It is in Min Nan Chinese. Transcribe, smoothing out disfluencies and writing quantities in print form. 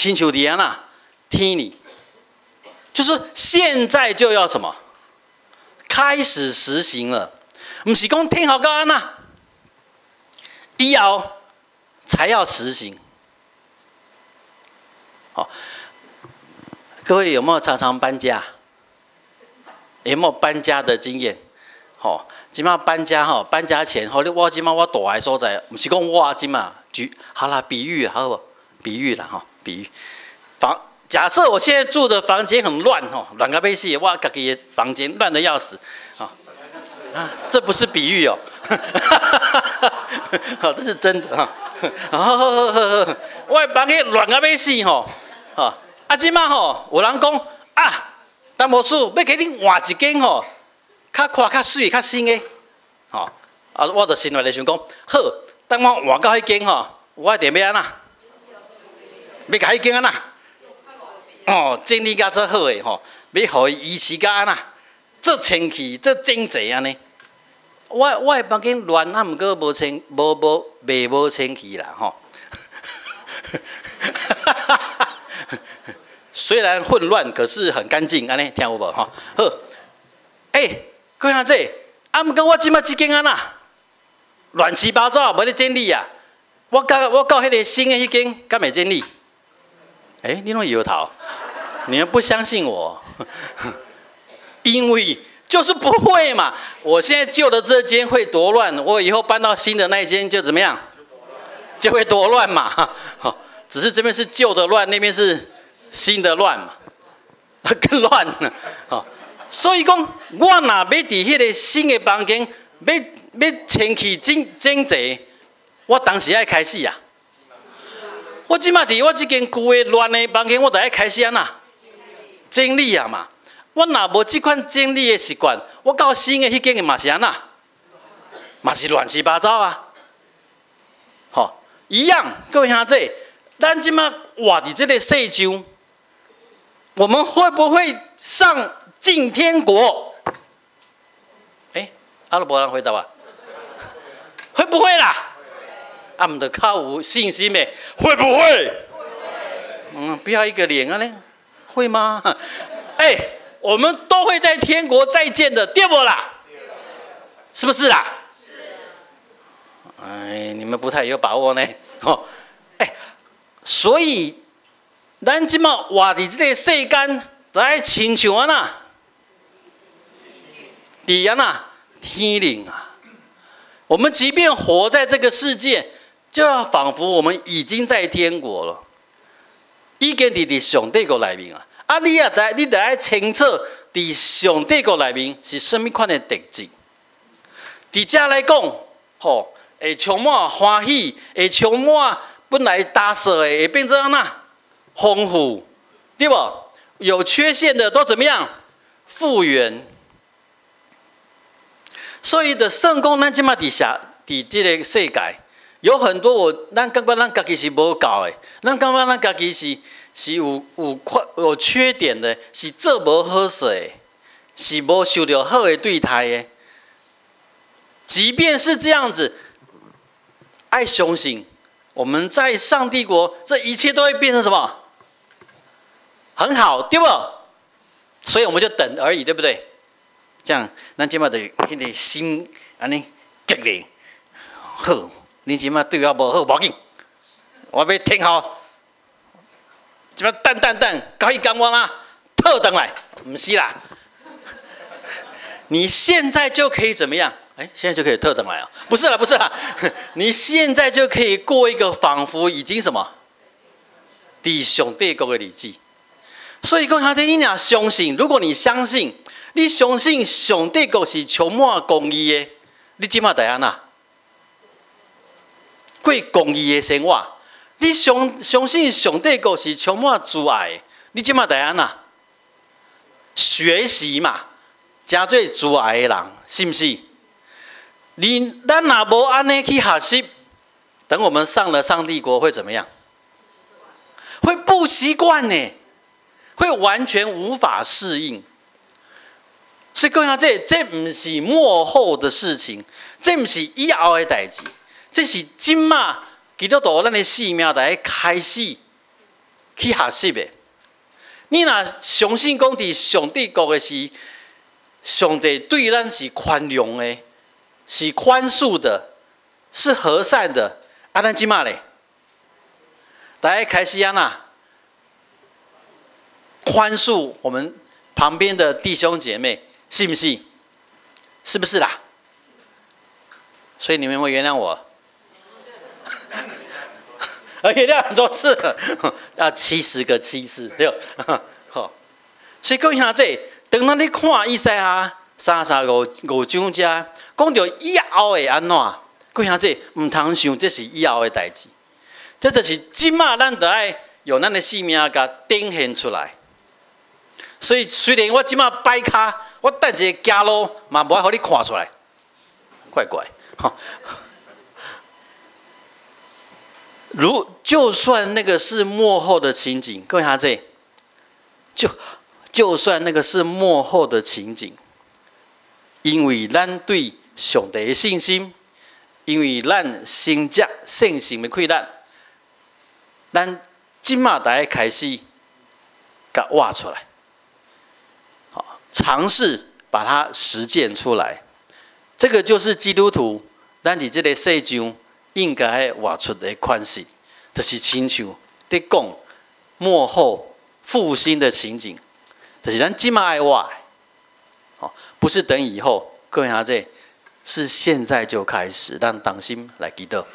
親像佇按怎天裡，就是現在就要什麼？開始實行了，毋是講天後到按怎，以後才要實行。好，各位有沒有常常搬家？有沒有搬家的經驗？吼，這馬搬家吼，搬家前吼，你我這馬我蹛的所在，毋是講我這馬舉好啦，比喻好無？比喻啦吼，比喻房。假設我現在住的房間很亂吼，亂到欲死，我家己的房間亂得要死，啊啊，這不是比喻哦，好，這是真的哈。好好好好好，我的房間亂到欲死吼，吼，啊，這馬吼，有人講啊，陳牧師欲共恁換一間吼，較寬、較媠、較新的，吼，啊，我就心內咧想講，好，等我換到彼間吼，我一定欲按怎，欲共彼間按怎？哦，整理甲做好的吼，欲予伊維持甲按怎，做清氣、做整齊按呢。我的房間亂，啊，毋過無清，無無袂無清氣啦吼。雖然混亂，可是很乾淨，按呢聽有無吼？好，欸，各位兄弟，啊，毋過我這馬這間按怎，亂七八糟，無咧整理啊。我到彼个新的彼間，敢會整理？欸，你攏搖頭，你們不相信我，因為就是不會嘛。我現在舊的這間會多亂，我以後搬到新的那一間就怎麼樣，就會多亂嘛。只是這邊是舊的亂，那邊是新的亂嘛，更亂了。所以講，我若欲佇彼个新的房間，欲清氣整整齊，我當時愛開始啊。我這馬佇我這間舊的亂的房間，我就愛開始按怎整理啊嘛。我若無這款整理的習慣，我到新的彼間的嘛是按怎，嘛是亂七八糟啊。吼，一樣，各位兄弟，咱這馬活佇這个世上，我們會不會上進天國？欸，啊，都無人回答啊？會不會啦？啊，毋著較有信心的，會不會？嗯，不要一個臉啊咧，會嗎？欸，我們都會在天國再見的，對不啦？是不是啦？是。哎，你們不太有把握呢。哦，欸，所以咱這馬活佇這个世間，就愛親像按怎？佇按怎？天靈啊！我們即便活在這個世界，就要仿佛我們已經在天國了。已經佇上帝國內面啊！啊，你也得，你得愛清楚，佇上帝國內面是啥物款的特質。佇遮來講，吼，會充滿歡喜，會充滿本來焦燥的，會變做按怎豐富，對無？有缺陷的都怎麼樣？復原。所以的聖公，咱這馬佇下佇這个世界，有很多我咱感覺咱家己是無夠的，咱感覺咱家己是有缺點的，是做無好勢的，是無受著好的對待的。即便是這樣子，愛相信我們在上帝國，這一切都會變成什麼？很好，對不？所以我們就等而已，對不對？這樣，咱這馬就彼个心按呢激勵，好，你這馬對我無好，無要緊，我欲聽好，這馬等等等，到彼工我啦，討轉來，毋是啦。你現在就可以怎麼樣？哎，現在就可以討轉來啊？不是啦，不是啦，你現在就可以過一個仿佛已經什麼，佇上帝國的日子。所以講，兄弟，你若相信，如果你相信，你相信上帝國是充滿公義的，你這馬就按怎？過公義的生活。你相信上帝國是充滿慈愛的，你這馬就按怎？學習嘛，成做慈愛的人，是毋是？你咱若無按呢去學習，等我們上了上帝國會怎麼樣？會不習慣呢，會完全無法適應。所以講下這毋是末後的事情，這毋是以後的代誌，這是這馬基督徒咱的生命在開始去學習的。你若相信講佇上帝國的時，上帝對咱是寬容的，是寬恕的，是和善的。啊，咱這馬咧，大家開始按怎寬恕我們旁邊的弟兄姐妹，是不是？是不是啦？所以你們有沒有原諒我？原諒很多次了，要70個七次，對。好，所以各位兄弟，當咱咧看以賽亞35,5章遮，講著以後會按怎？各位兄弟，毋通想這是以後的代誌，這就是這馬咱著愛用咱的性命共展現出來。所以雖然我這馬擺跤，我等一下行路嘛無愛予你看出來，怪怪。如就算那個是末後的情景，各位兄弟，就算那個是末後的情景，因為咱對上帝的信心，因為咱承接聖神的氣力，咱這馬就愛開始共活出來，好，嘗試把它實踐出來，這個就是基督徒，咱佇這個世上應該活出的款式，就是親像佇講末後復興的情景，就是咱這馬愛活的，不是等以後，各位兄弟，是現在就開始，咱同心來祈禱。